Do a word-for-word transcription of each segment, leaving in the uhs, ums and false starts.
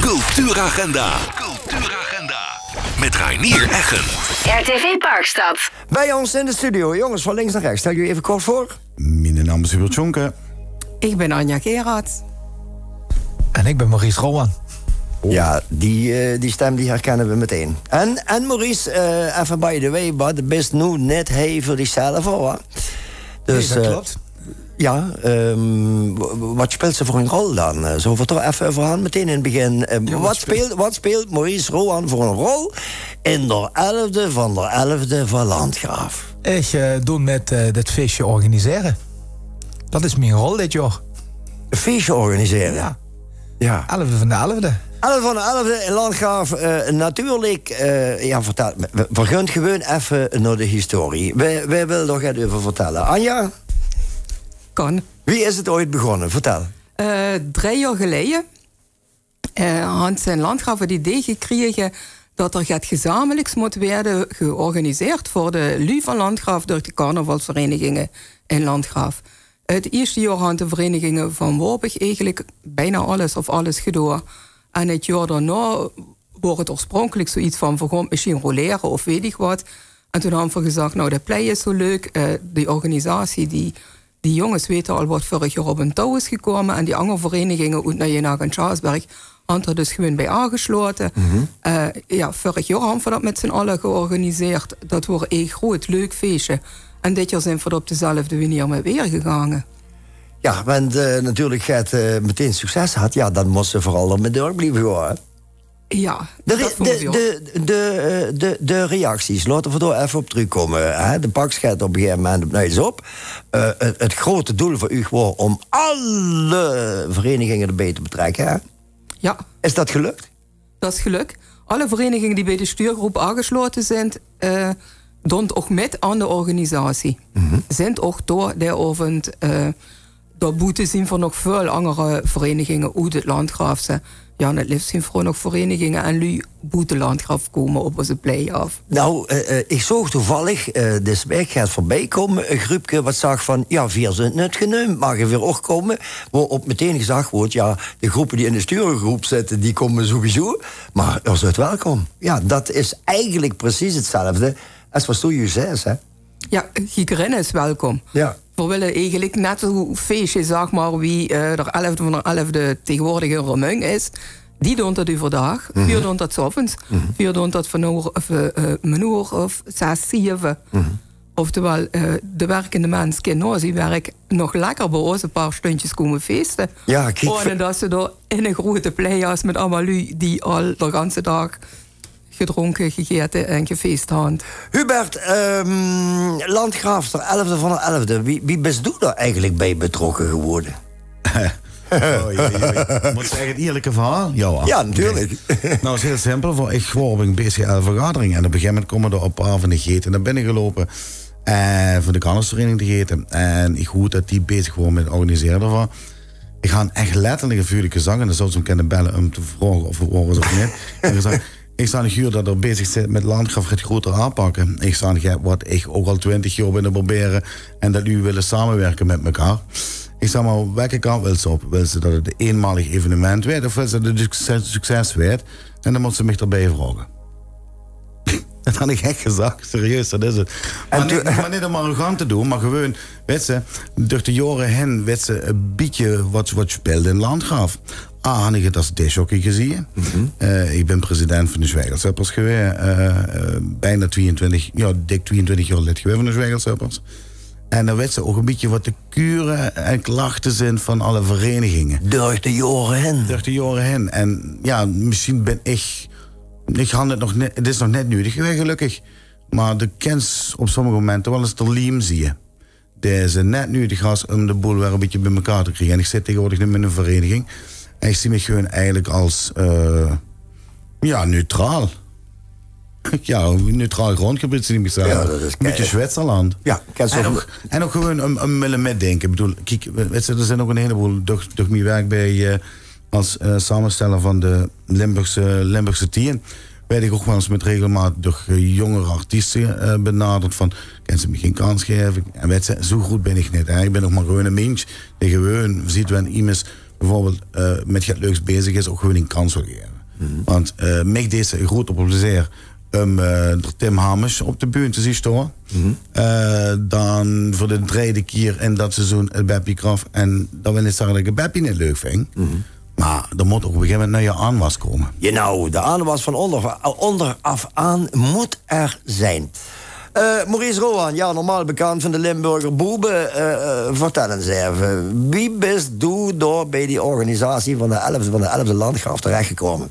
Cultuuragenda. Cultuuragenda. Met Reinier Eggen. R T V Parkstad. Bij ons in de studio, jongens, van links naar rechts. Stel jullie even kort voor. Miene naam is Hubert Jonker. Ik ben Anja Gerard. En ik ben Maurice Rowan. Ja, die, eh, die stem die herkennen we meteen. En, en Maurice, eh, even by the way, but de bist noe net hei veur dichzelf, hoor. Dus, nee, dat eh, klopt. Ja, ehm, w- w- wat speelt ze voor een rol dan? Eh, Zullen we het toch even over gaan meteen in het begin? Eh, Ja, wat wat speelt- speelt, wat speelt Maurice Rowan voor een rol in de elfde van de elfde van Landgraaf? Ik eh, doe met eh, dat feestje organiseren. Dat is mijn rol dit jaar. Een feestje organiseren? Ja. Ja. Elfde van de elfde. Elfde van de elfde in Landgraaf, eh, natuurlijk. Eh, ja, vertel, we- we- vergunt gewoon even naar de historie. Wij, wij willen nog het over vertellen. Anja? Kan. Wie is het ooit begonnen? Vertel. Eh, drie jaar geleden eh, hadden ze in Landgraaf het idee gekregen dat er get gezamenlijks moet worden georganiseerd voor de lui van Landgraaf door de carnavalsverenigingen in Landgraaf. Het eerste jaar hadden de verenigingen van Worbig eigenlijk bijna alles of alles gedaan. En het jaar daarna wordt het oorspronkelijk zoiets van, we gaan misschien roleren of weet ik wat. En toen hadden we gezegd, nou, de plei is zo leuk, eh, die organisatie, die, die jongens weten al wat vorig jaar op hun touw is gekomen. En die andere verenigingen uit Nijenhaag en Sjaasberg hadden er dus gewoon bij aangesloten. Eh, ja, vorig jaar hadden we dat met z'n allen georganiseerd. Dat was een groot, leuk feestje. En dit jaar zijn we dat op dezelfde manier met weer gegaan. Ja, want eh, natuurlijk het eh, meteen succes had, ja, dan moesten we vooral er met door blijven gaan. Ja, De, re- dat vond ik de, ook. de, de, eh, de, de reacties, laten we daar even op terugkomen. Hè? De pak schiet op een gegeven moment op niets op. Eh, het, het grote doel voor u gewoon om alle verenigingen erbij te betrekken. Hè? Ja. Is dat gelukt? Dat is gelukt. Alle verenigingen die bij de stuurgroep aangesloten zijn, eh doen ook met aan de organisatie. Zijn ook door de avond eh, Daarboete zien v'r nog väöl anger vereniginge oet 't Landgraaf. Ja, 't liefs zien v'r nog vereniginge en luuj boete Landgraaf kómme op ózze plei-aaf. Nou, eh, eh, ich zoog toevallig eh, dis waek get veurbij kómme, e gruupke wat zag van: ja, veer zint neet geneump, mage veer ouch kómme? Woorop meteen gezag woort: ja, de groepe die in de stuurgroep zitte, die kómme sowieso. Mer geer zeet welkom. Ja, dat is eigelik precies 'tzelfde es wat doe juus zaes, hè? Ja, giederein is welkom. Ja. V'r wille eigelik net zoe'n feesje, zag mer, wie eh, d'r elfde van d'r elfde taegewoordig in Remunj is. Die doon dat euverdaag, veer doon dat 's aoves. Veer doon dat van oer, of, eh, eh, min oer of zes, zeve. Oftewel, eh, de werkende mens kin nao zien werk nog lekker bie ós e paar stundjes kómme feeste. Ja, kiek, Ohne dat ze dao in 'n groete plei-aas mit allemaol luuj die al d'r ganse daag gedrónke, gegaete en gefeest hant. Hubert, ehm, Landgraaf, d'r elfde van d'r elfde. Wie, wie bis doe dao eigelik bij betrokke gewore? Oei, oei, oei. Mót ich eigelik 't ierlike verhaol? Ja, hoor. Ja, natuurlik. Nou, is hiel simpel. Veur, ich woor op 'n B C L-vergadering en op e gegaeve moment kómme d'r e paar van de geete nao binne geloupe. Eh, van de carnavalsvereiniging, de geete. En ich hoor dat die bezig wore mit 't organisere d'rvan. Ich han ech letterlik e vuurlik gezag en dan zouws se 'm kinne belle óm te vraoge of 't waor is of neet. En gezag, ich zag: ich huur dat d'r bezig zit mit Landgraaf get groeter aanpakke. Ich zag: ja, wat ich ouch al twintig jaor bin aan 't probere en dat luuj wille samewirke mit mekaar. Ich zag: mer welke kant wils se op? Wils se dat 't e einmalig evenement weurt of wils se dat 't succes, succes weurt? En dan móts se mich d'rbij vraoge. Dat han ich ech gezag, serieus, dat is 't. En Mer neet, toen mer neet óm arrogant te doon, mer gewoon, weits se, durch de jaore hin, weits se, e bietje wat, wat speelt in Landgraaf. A, han ich 't es discjockey gezeen. Eh, ich bin president van de Zwijgelsuppers gewaes, eh, eh, bijna twieëntwintig, ja, dik twieëntwintig jaor lid gewaes van de Zwijgelsuppers. En dan weits se ouch e bietje wat de kure en klachte zint van alle vereniginge. Durch de jaore hin. Durch de jaore hin. En ja, misschien bin ich, ich han 't nog net, 't is nog net nudig gewaes, gelökkig. Mer de kins op sommige momente waal ins d'r liem zieë. Dae ze net nudig has óm de boel weer e bietje bie mekaar te kriege. En ich zit taegewoordig neet mie in 'n vereniging. En ich zie mich gewoon eigelik es, eh, ja, neutraal. Ja, neutraal grondgebied, zie ich mich zelf. Ja, dat is e bietje kei- Zwitserland. Ja, kins En ouch, en ouch gewoon óm, óm wille mitdinke. Ich bedoel, kiek, weits se, d'r zint ouch 'n heleboel, durch, durch mien werk bij, eh, es eh, samesteller van de Limburgse, Limburgse Tieën, waer ich ouch waal ins mit regelmaat door eh, jónger artieste eh, benaderd van: kins se mich gein kans gaeve? En weits se, zoe groet bin ich neet, hè. Ich bin nog mer gewoon e mins dae gewoon zuut wen iemes bieveurbeeld, eh, mit get leuks bezig is, ouch gewoon 'n kans wil gaeve. Want, eh, mich deeg 't groot plezeer um, eh, d'r Tim Hamers op de bühne te zeen stoon. Eh, dan veur de drejde kier in dat seizoen 't Beppie Kraft. En dat wil neet zègke dat ich 't Beppie neet leuk vinj. Mer d'r mót ouch op e gegeve moment nuuj aanwas kómme. Genau, de aanwas van onder, onderaf aan mót d'r zeen. Eh, Maurice Rowan, jao, normaal bekand van de Limburger Boebe. Eh, eh, vertèl ins effe, wie bis doe dao bie die organisatie van de elfde, van de elfde Landgraaf terechgekómme?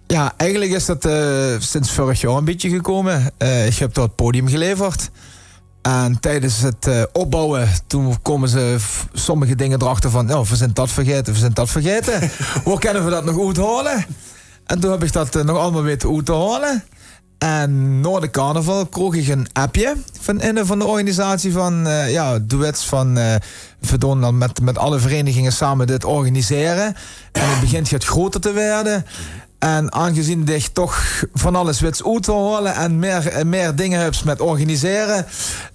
Jao, eigelik is dat, eh, sinds vörig jaor e bietje gekómme. Eh, ich höb dao 't podium geleverd. En tiedes 't, eh, opbouwe, toen kómme ze f-, sommige dinger d'rachter van: "Jao, veer zint dat vergaete, veer zint dat vergaete. Wo kinne veer dat nog oethaole?" En toen höb ich dat, eh, nog allemaol weite oet te haole. En nao de carnaval kroog ich 'n appje van inne van de organisatie van, eh, jao, doe weits van, eh, veer doon dan mit, mit alle vereiniginge same dit organisere. En 't begint get groter te waere. En aangezeen dich toch van alles weits oet te haole en mier, eh, mier dinger höbs mit organisere,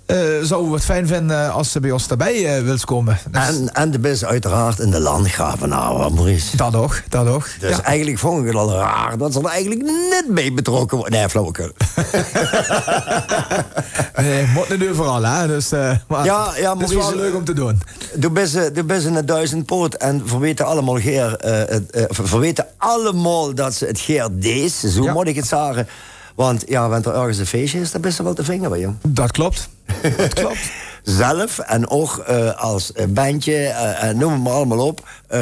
eh, zouwe v'r 't fijn vinde es se bie ós d'rbie, eh, wils kómme. Dus en, en de bis oeteraard in de Landgraaf, Maurice. Dat ouch, dat ouch. Dus eigelik vónj ich 't al raar dat se d'r eigelik neet bie betrokke woort. Nae, flauwekul. Nae, mót neet euveral, hè. Dus, eh, mer jao, jao, 't is waal leuk óm te doon. Doe bis, eh, doe bis 'ne duizendpoot en veer weite allemaol, Ger, eh, eh, veer weite allemaol dat se 't gaer deis, zoe mót ich 't zage. Want jao, wen d'r örges e feesje is, dan bis se waal te vinge, jóng. Dat klop. Dat klop. Zelf en ouch, eh, es, eh, bendje, eh, en neum 't mer allemaol op. Eh,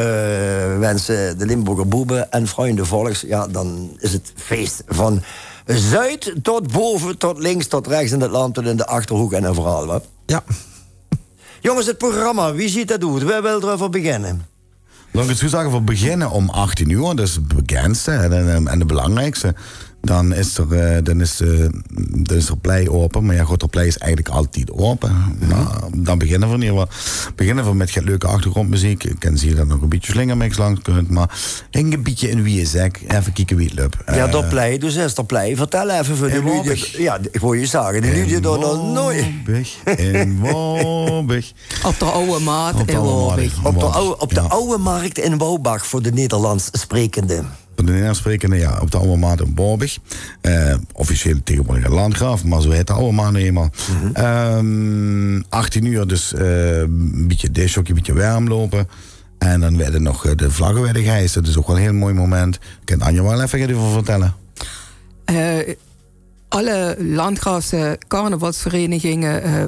wen se de Limburger Boebe en Vrunj volgs, jao, dan is 't fees van zuid tot bove, tot links, tot rechs in 't land, tot in de Achterhook en euveral, wa? Jao. Jónges, 't programma, wie zuut dat oet? Wae wil d'r euver beginne? Laot ich 't zoe zègke, veer beginne óm achttien oer, dat is 't bekèndste en, en, en 't belangriekste. Dan is d'r, eh, dan is, eh, dan is d'r Plei ope, mer jao, good, d'r Plei is eigelik altied ope. Mer dan beginne veer in eder geval, beginne veer mit get leuke achtergróndmeziek. Ich kin zeen dat nog e bietje slingermix langs kump, mer e bietje in wieje zèk, effe kieke wie 't löp. Jao, d'r Plei, dus is d'r Plei. Vertèl effe veur de luuj die, jao, ich wol zègke, de luuj die dao nog noeats in Wabich. Op de Oude Maat in Wabich. Op de Oude, op de Oude Markt in Wabach veur de Nederlands sprekende. Veur de Nederlands sprekende, jao, op de Oude Maat in Wabich. Eh, officieel taegewoordig 't Landgraaf, mer zoe heit de Oude Maat noe einmaol. Ehm, achttien oer, dus, eh, e bietje discjockey, e bietje werm loupe. En dan waere nog, eh, de vlagge waere gehies. Dat is ouch waal e hiel mooi moment. Kin Anja waal effe get euver vertèlle. Eh, alle Landgraafse carnavalsvereiniginge, eh,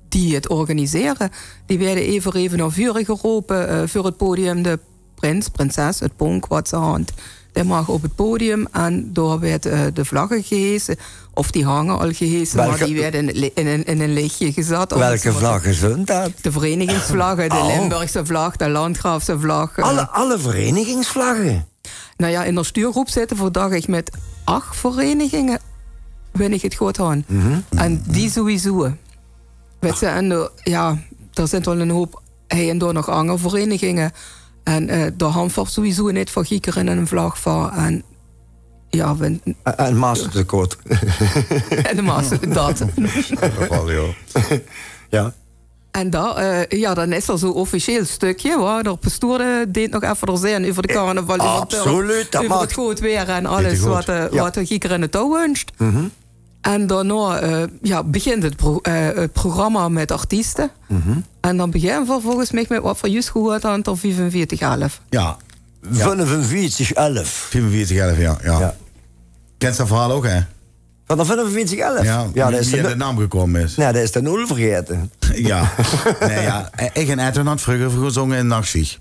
die 't organisere, die waere ein veur ein nao veure gerope, eh, veur 't podium. De prins, prinses, 't ponk wat ze hant, dae maag op 't podium en dao waere, eh, de vlagge gehese. Of die hange al gehese, mer die waere in, in, in e lichtje gezat. Welke vlagge zunt dat? De vereinigingsvlagge, de Limburgse vlag, de Landgraafse vlag, eh. Alle, alle vereinigingsvlagge? Noe jao, in d'r stuurgroep zitte veer, dach ich, mit ach vereiniginge, wen ich 't good han. En die sowieso. Weits se, en, eh, jao, d'r zunt waal 'nen houp hie en dao nog anger vereiniginge. En, eh, dao han veer sowieso neet veur giekerinne 'n vlag veur. En, jao, wen... En, en master de kot. En de master, dat. Dat waal, jao. Jao. En dan, eh, jao, dan is d'r zoe'n officieel stökske, wa d'r pastoor, eh, deet nog effe d'r zeen euver de carnaval, euver 't dörp, euver 't good waer en alles wat, eh, wat de giekerinne toewunsjt. En daonao, eh, jao, begint 't pro-, eh, 't programma mit artieste. En dan beginne veer volges mich mit wat veer zjus gehuurd han, d'r viefenveertig elf. Jao. Viefenveertig elf. Viefenveertig elf, jao, jao. Kins dat verhaol ouch, hè? Van d'r viefenveertig elf? Jao, wie, wie de naam gekómme is. Nae, dae is de nul vergaete. Jao. Nae, jao. Ich en Edwin hant vreuger gezónge in Nachtsjicht.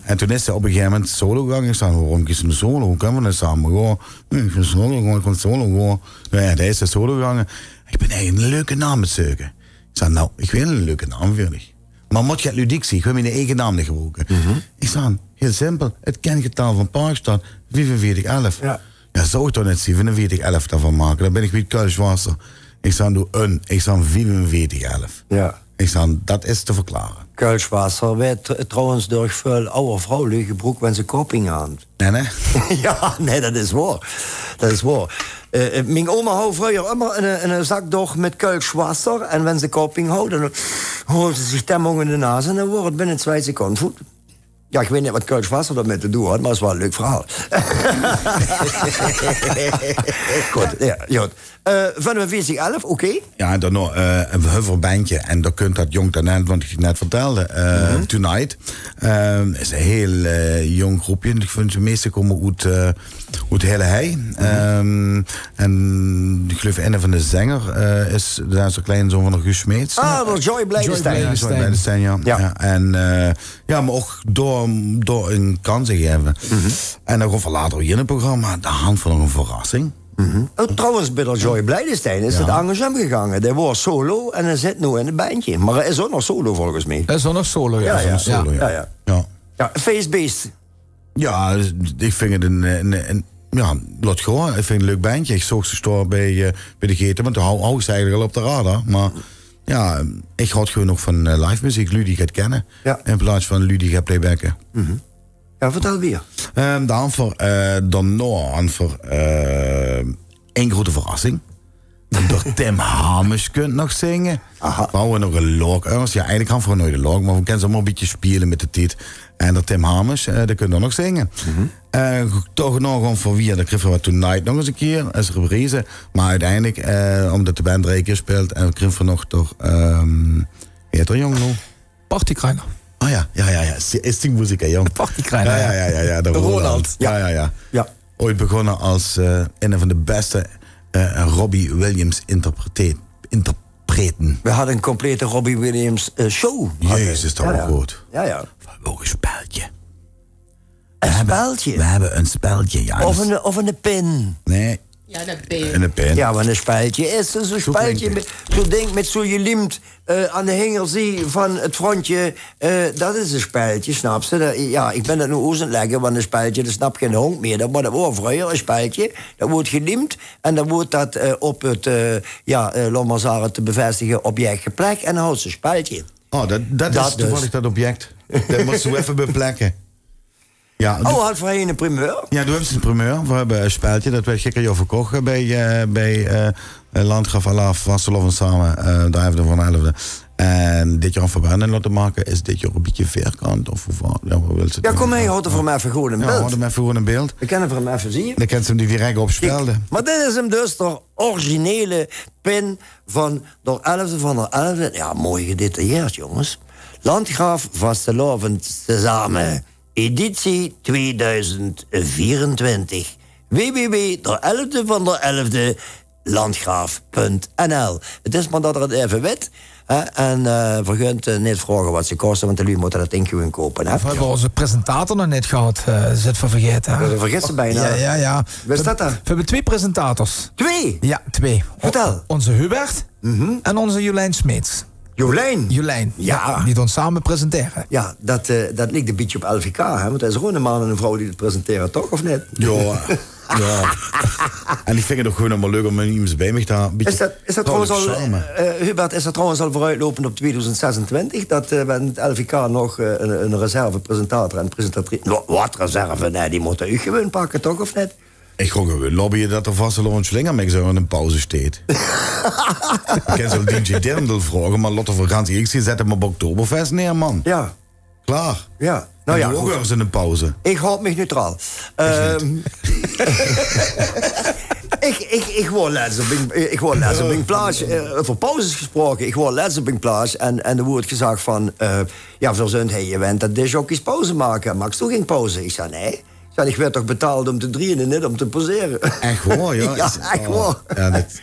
En toen is 'r op e gegeve moment solo gegange. Ich zag: "Waorom geis se noe solo? Kónne veer neet same gaon?" "Nae, ich wil solo gaon, ich wil solo gaon." Noe jao, dae is solo gegange. "Ich bin eigelik 'ne leuke naam aan 't zeuke." Ich zag: "Noe, ich weit 'ne leuke naam veur dich. Mer mót get ludiek zeen, ich wil miene eige naam neet gebroeke." Ich zag: "Hiel simpel, 't kèngetal van Parkstad, viefenveertig elf." Jao. Jao, zouw ich toch neet zevenenveertig elf daovan make? Dan bin ich wie 't Kölsch Wasser. Ich zag: "Doe 'n," ich zag: "Viefenveertig elf." Jao. Ich zag: "Dat is te verklare." Kölsch Wasser weurt tr-, trouwens door väöl awwer vrouwluuj gebroek wen ze koping han. Nae, nae. Jao, nae, dat is waor. Dat is waor. Eh, eh, mien oma haw vreuger ummer 'ne, 'ne zakdoch mit Kölsch Wasser. En wen ze koping haw, dan haolde ze zich dae móng in de naas en dan waor 't binne twie seconde voet. Ja, ich weit neet waat Kölsch Wasser dao mit te doon haet, mer 't is waal ein leuk verhaol. Good, ja, good. Eh, vijfenveertig elf, oké. Ja, en dan nog eh, ein hufferbendje. En dao kunt dat jóng talent, wat ich net vertelde, eh, Tonight. Eh, is ein hiel eh, jóng groepje. Ich vinj de meiste kómme oet, eh, oet Hellehei. Ehm, en ich geluif, eine van de zenger eh, is de kleinzoon van de Guus Smeets. Ah, dat is Joy Blijdestein. Joy Blijdestein, ja. Ja. Ja, en eh, ja, mer ouch door, door ein kans te gaeve. En dan gaon v'r later weer in 't programma, dan han v'r nog ein verrassing. Oh, trouwens, bie de Joy Blijdestein is 't angersóm gegange. Dae woor solo en hae zit noe in 't bendje. Mer hae is ouch nog solo, volges mich. Hae is ouch nog solo, ja. Ja, ja. Solo, ja. Ja, ja. Ja, feestbeest. Ja, ich vinj 't ein, ein, ein ja, laot gaon. Ich vinj 't ein leuk bendje. Ich zoog ze stónge bie, eh, bie de Gete, want dao hou, hou ich ze eigelik al op de radar. Mer ja, ich haw gewoon nog van eh, live meziek, luuj die ich kènne. Ja. In plaats van luuj die ich playbacke. Ja, vertel weer. Ehm, dan han v'r eh, dan nog han v'r eh, ein groete verrassing. D'r Tim Hamers kunt nog zinge. Aha. V'r hawwe nog ein log. Ja, eigelik han v'r noeit ein log, mer v'r kinne ze allemaol ein bietje speule mit de tied. En d'r Tim Hamers, eh, dae kunt ouch nog zinge. Eh, toch nog gewoon veur wie, dan kriege v'r Tonight nog ins ein kier, es reprise. Mer oeteindelik, eh, ómdat de band drie kier speelt, en kriege v'r nog toch, ehm, wie heit d'r jóng noe? Partykreiner. Ah ja, ja, ja, ja. Is, is die muziek, hè, jóng? Partykreiner, ja. Ja, ja, ja, ja, de Ronald. Ronald. Ja. Ja, ja, ja. Ja. Ooit begós es eh, eine van de bèste eh, Robbie Williams interprete-, interprete. V'r hadde ein complete Robbie Williams eh, show. Jezus, dat waor good. Ja, ja. V'r höbbe ouch ein speldje. Ein speldje? V'r höbbe ein speldje, ja. Of ein, of ein pin. Nae. Ja, ein pin. Ein pin. Ja, mer ein speldje is zo'n speldje mit zo'n dink mit zo'n geliemd eh, aan de hingerzie van 't frontje, eh, dat is ein speldje, snaps se? Dat, ja, ich bön dat noe oes aan 't lègke, want ein speldje, dat snap geine hóndj mieë. Dat woor, dat woor vreuger ein speldje, dat woort geliemd en dan woort dat eh, op 't, eh, ja, eh, laot mer zègke, te bevestige object geplek en dan houts se ein speldje. Oh, dat, dat is toevallig dat object. Dat mós se effe beplekke. Ja, oh, had v'r ein primeur? Ja, doe höbs ein primeur. V'r höbbe ein speldje, dat weurt gister jaor verkoch eh, bie, eh, bie eh, Landgraaf Alaaf, Vastelaovend Same, eh, d'n elfde van d'n elfde. En dit jaor han v'r 'm laote make, is dit jaor ein bietje veerkant, of hoeväöl, ja, wie wils se 't neume? Ja, kóm, haw 'm effe gewoon in beeld. Ja, haw 'm effe gewoon in beeld. Dan kinne v'r 'm effe zeen. Dan kins se 'm die direk opspelde. Kiek, mer dit is 'm dus, d'r originele pin van d'r elfde van d'r elfde. Ja, mooi gedetailleerd, jónges. Landgraaf Vastelaovend Same. Editie tweeduizend vierentwintig. W W W d'r elfde van d'r elfde, landgraaf punt N L. 't Is mer dat d'r 't effe wit, hè, en eh, vergint eh, neet vraoge wat ze koste, want de luuj mótte dat dink gewoon koupe, hè. V'r höbbe ózze presentator nog neet gehad, eh, zit v'r vergaete, hè? V'r vergisse bijna. Ja, ja, ja. Wae is dat dan? V'r höbbe twee presentators. Twee? Ja, twee. Vertel. Ózze Hubert en ózze Jolijn Smeets. Jolijn. Jolijn, ja, die doon same presentere. Ja, dat, eh, dat liek ein bietje op L V K, hè? Want dat is gewoon ein man en ein vrouw die 't presentere, toch, of neet? Ja, ja. En ich vinj 't ouch gewoon allemaol leuk óm iemes bie mich te höbbe. Is dat, is dat trouwens al, eh, Hubert, is dat trouwens al veuroetlaopend op tweeduizend zesentwintig? Dat eh, wen 't L V K nog eh, ein, ein reservepresentator en presentatrice, no, wat reserve, nae, die mótte uch gewoon pakke, toch, of neet? Ich gaon gewoon lobbye dat d'r Vastelaovend Slingermix in ein pauze steit. Ich kin zo'n D J Dirndl vraoge, mer laot v'r gans ierlik zeen, zèt 'm op Oktoberfest neer, man. Ja. Klaor. Ja. No ja, good. En doe ouch örges in ein pauze. Ich haw mich neutraal. Ehm, ich, ich, ich waor lets op ein, ich waor lets op ein plaats, eh, euver pauzes gesproke. Ich waor lets op ein plaats en, en d'r woort gezag van, eh, ja, v'r zunt hie gewend dat discjockeys pauze make. Maaks doe gein pauze? Ich zag, nae. Zag, ich waer toch betaald óm te drieje en neet óm te pauzere. Ech waor, ja? Ja, ech waor. Ja, dat,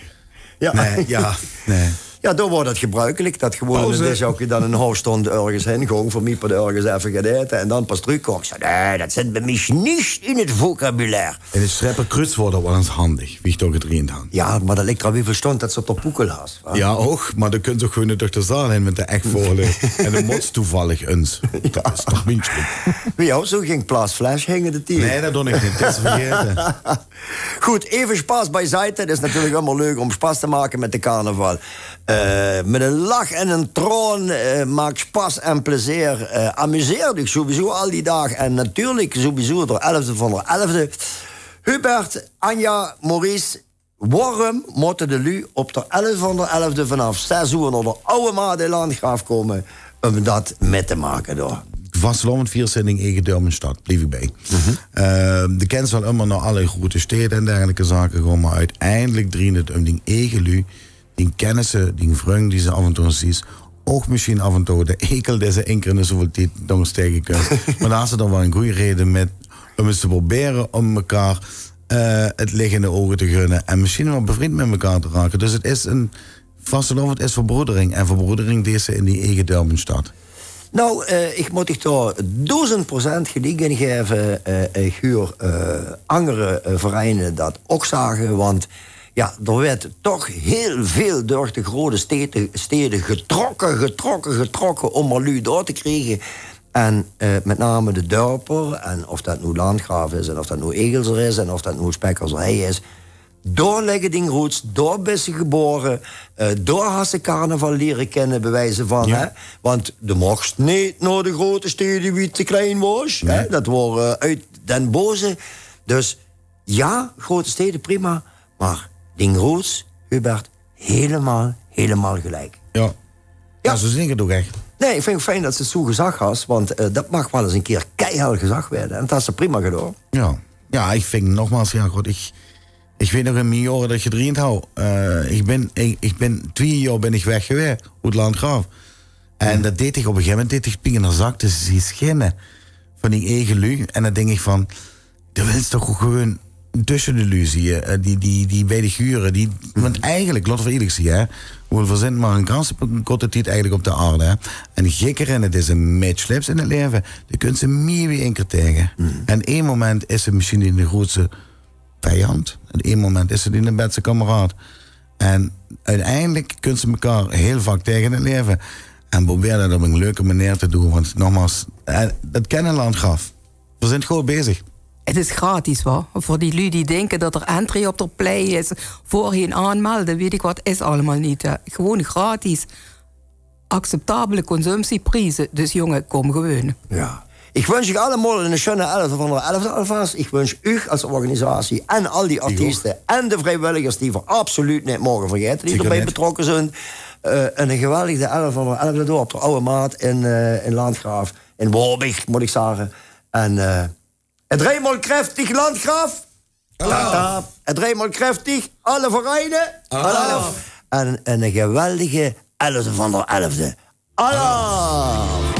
ja. Nae, ja, nae. Ja, dao waor dat gebruikelik, dat gewoon ein discjockey dan ein haof stónd örges hin góng, veur mieperde örges effe get aete en dan pas trökkómme. Ich zag, nae, dat zit bie mich neet in 't vocabulaire. In 't Sjtrepper Kruuts waor dat waal ins hendig, wie ich dao gedreend han. Ja, mer dat ligk d'raan wieväöl stónd dat se op de poekel has. Ja, ouch, mer dan kins se ouch gewoon door de zaal hin, wen 't ech vol is. En dan móts se toevallig ins. Dat is toch minselik. Wie, hauws doe gein Plaas Flash hinge de tied? Nae, dat doon ich neet. Kins se vergaete. Good, effe Spaß beiseite. 't Is natuurlik allemaol leuk óm Spaß te make mit de carnaval. Eh, mit ein lach en ein traon, eh, maak Spaß en plezeer. Eh, amuseer dich sowieso al die daag. En natuurlik sowieso d'r elfde van d'r elfde. Hubert, Anja, Maurice, waorum mótte de luuj op d'r elfde van d'r elfde vanaaf zès oer nao d'r Ouwe Maat in Landgraaf kómme óm dat mit te make dao? Vastelaovend viers in dien eige dörp en stad, blief ik bij. Eh, de kens wel ummer nao alle groete stede en dergelijke zake gaon, maar uiteindelijk drient het um dien eige luuj, dien kennisse, dien vrung die ze af en toe ens zies. Ook misschien af en toe de ekel die ze één keer in de zoveel tijd nog ens tegen kunt. Maar daar is het dan wel een goede reden met um ens te proberen um mekaar eh, het licht in de ogen te gunnen en misschien wel bevriend met mekaar te raken. Dus het is een vastelaovend is verbroedering en verbroedering dees se in dien eige dörp en stad. Nou, eh, ik moet dich daar doezend procent gelijk in geven. Eh, ik huur eh, andere eh, vereinen dat ook zagen. Want ja, er werd toch heel veel door de grote steden, steden getrokken, getrokken, getrokken om er lui door te krijgen. En eh, met name de dorper, en of dat nu Landgraaf is, en of dat nu Egelser is, en of dat nu Spekkerserhei is, daar liggen dien roots, daar bist se geboren, eh, daar hast se carnaval leren kennen, bewijzen van. Hè? Want de mocht niet naar de grote steden wie te klein was. Hè? Dat waren uit Den Boze. Dus ja, grote steden, prima. Maar dien roots, Hubert, helemaal, helemaal gelijk. Ja. Ja, zo zing ik het ook echt. Nee, ik vind het fijn dat ze het zo gezag has, want eh, dat mag wel eens een keer keihard gezag worden. En dat has ze prima gedaan. Ja. Ja, ik vind nogmaals, ja goed, ik, ik weet nog in mijn jaren dat ik gedreend hou. Eh, ik, ben, ik, ik ben twee jaar ben ik weg geweest, uit Landgraaf. En dat deed ik op een gegeven moment, deed ik ping in de zak, dus die schinnen van die eigen lui. En dan denk ik van, dan wil je toch ook gewoon tussen de lui zien, eh, die, die, die bij de huren. Die, want eigenlijk, laten we eerlijk zijn, hè, we verzint maar een ganse korte tijd eigenlijk op de aarde. Hè. En gekker in het is een matchlips in het leven, die kunt ze meer wie één keer tegen. En één moment is het misschien in de grootste vijand. En één moment is het in de beste kameraad. En uiteindelijk kunt ze elkaar heel vaak tegen in het leven. En probeer dat op een leuke manier te doen. Want nogmaals, eh, dat kennen Landgraaf. We zijn goed bezig. Het is gratis, wa? Voor die lui die denken dat er entree op de plei is, voorheen aanmelden, weet ik wat, is allemaal niet. Hè. Gewoon gratis. Acceptabele consumptieprijzen. Dus jongen, kom gewoon. Ja. Ik wens u allemaal een schöne elfde van de elfde alvast. Ik wens u als organisatie en al die artiesten en de vrijwilligers die we absoluut niet mogen vergeten, die erbij betrokken zijn, eh, een geweldige elfde van de elfde door op de Oude Maat in, eh, in Landgraaf. In Worbig, moet ik zeggen. En eh, het driemaal kräftig Landgraaf. Alaaf. Het driemaal kräftig alle vereinen. Alaaf. En, en een geweldige elfde van de elfde. Alaaf.